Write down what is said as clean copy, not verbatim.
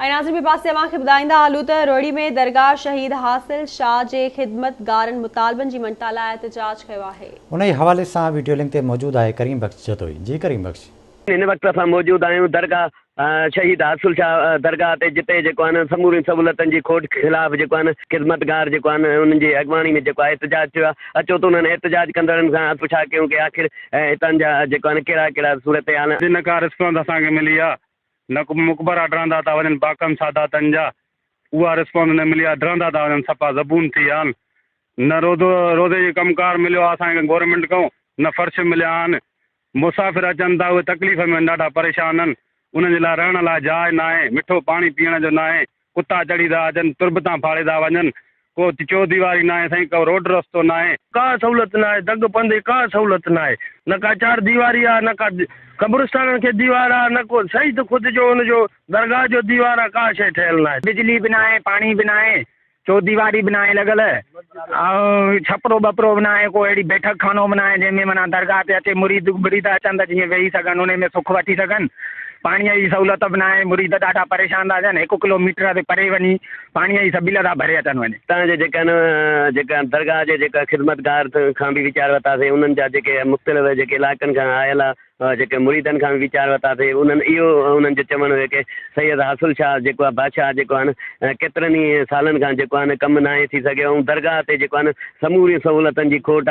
۽ ناظرين ٻئي پاسي اوهان کي ٻڌائيندا هلون ته روهڙي ۾ درگاهه شهيد حاصل شاهه جي خدمتگارن مطالبن جي مڃتا لاء احتجاج ڪيو آهي. انهي حوالي سان وڊيو لنڪ تي موجود آهي ڪريم بخش جتوئي جي ڪريم بخش. هن وقت اسان موجود آهيون درگاهه شهيد حاصل شاهه درگاهه تي جتي جيڪو آهي نه سمورين سهولتن جي کوٽ خلاف جيڪو آهي نه خدمتگار جيڪو آهن انهن جي اڳواڻي ۾ جيڪو آهي احتجاج ٿيو آهي اچو ته انهن احتجاج ڪندڙن کان پڇا ڪيون ڪي آخر هتان جا جيڪو آهن ڪهڙا ڪهڙا صورتحال نه ڪا رسپانس اسان کي ملي آهي نه ڪو مقبرا ڊهندا ٿا وڃن باقن ساداتن جا اها رسپانس نه ملي آ ڊهندا ٿا وڃن صفا زبون ٿي ويا آهن نه روزو روزي جو ڪم ڪار مليو آ اسان کي گورنمينٽ کان نه فرش مليا آهن مسافر اچن ٿا اهي تڪليف ۾ آهن ڏاڍا پريشان آهن انهن جي لاء رهڻ لاء جاء ناهي مٺو پاڻي پيئڻ جو ناهي ڪتا چڙهي ٿا اچن تربتان ڦاڙي ٿا وڃن ڪو چو ديواري ناهي سائين ڪو روڊ رستو ناهي. ڪا سهولت ناهي دڳ پنڌ جي ڪا سهولت ناهي نه ڪا چار ديواري آ نه ڪا قبرستانن کي ديوار آ نه ڪو شهيد خود جو ان جو درگاهه جو ديوار آ ڪا شيء ٺهيل ناهي. بجلي به ناهي پاڻي به ناهي چو ديواري به ناهي لڳل ۽ ڇپرو ٻپرو به ناهي ڪو اهڙي بيٺڪ خانو به ناهي جنهن ۾ معنيٰ درگاهه تي اچي مريد بريد اچن ته جيئن ويهي سگهن انهي ۾ سک وٺي سگهن پاڻيء جي سهولت به ناهي، مريد ڏاڍا پريشان ٿا ٿين، هڪ ڪلو ميٽر تي پري وڃي پاڻيء جي سبيل ٿا ڀري اچن وڃي. هتان جي جيڪا آهن جيڪا درگاهه جي جيڪا خدمتگار کان به ويچار ورتاسين انهن جا جيڪي مختلف جيڪي علائقن کان آيل جيڪي مريدن کان به ويچار ورتاسين انهن اهو انهن جو چوڻ هيو ڪي سيد حاصل شاهه جيڪو آهي بادشاهه جيڪو آهي نه ڪيترن ئي سالن کان جيڪو آهي نه ڪم ناهي ٿي سگهيو ۽ درگاهه تي جيڪو آهي نه سمورين سهولتن جي کوٽ آهي.